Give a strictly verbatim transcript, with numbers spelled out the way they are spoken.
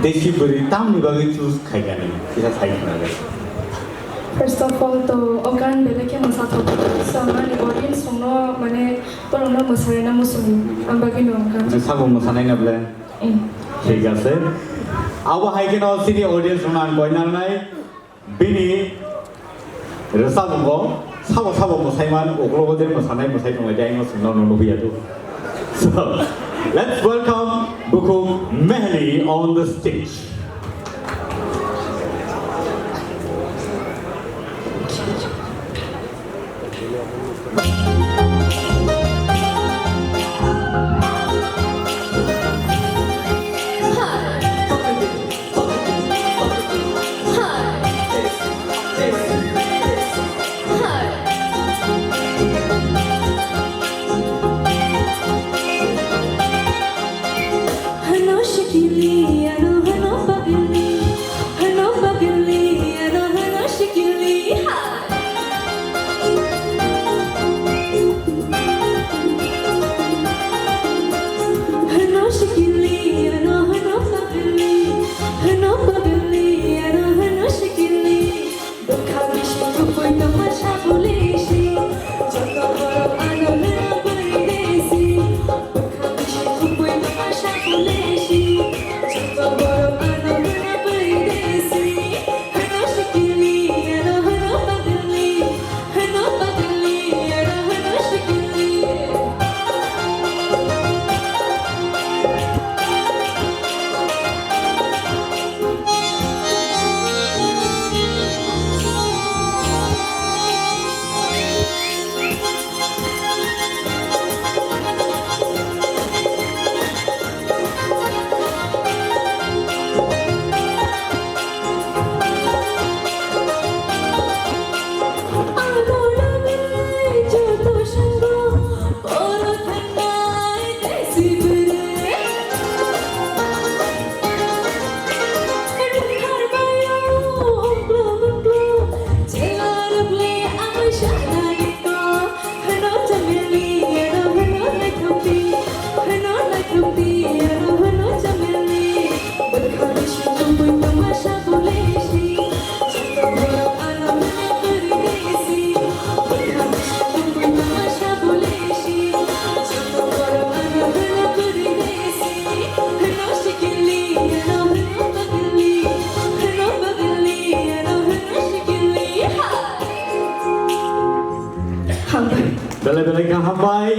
Desi bwrwi tamni bagwi choose khaikani, kisa sai khwnago. First of all, to o gan belai khe mwsathok. So, ani audience rokno, mane, borokno mwsarina muchung, ang bagwi no ang gan. Mane, sabo mwsanai na ble? Eh. Thik ase. Abo hai kheno chini audience rokno ang koi nangnai. Bini rwchapmung bo sabo sabo mwsaiman, uklogo je mwsanai mwsai tonglai de, ayno chwngno nukya do. So, let's welcome Bukhuk Mehli on the stage. Hano shikili, ano hano pagli, hano pagli, ano hano shikili, ha. Hano shikili, ano hano pagli, hano pagli, ano hano shikili. Bwkha bisi kubui tongma sabole si, joto borok ano hwnwi bwrwi de si. Bwkha bisi kubui tongma sabole si, joto borok ano hwnwi bwrwi de si. Hano sikili, ano hano pagli, hano pagli, ano hano sikili. Hambai. Belai belai kha hambai.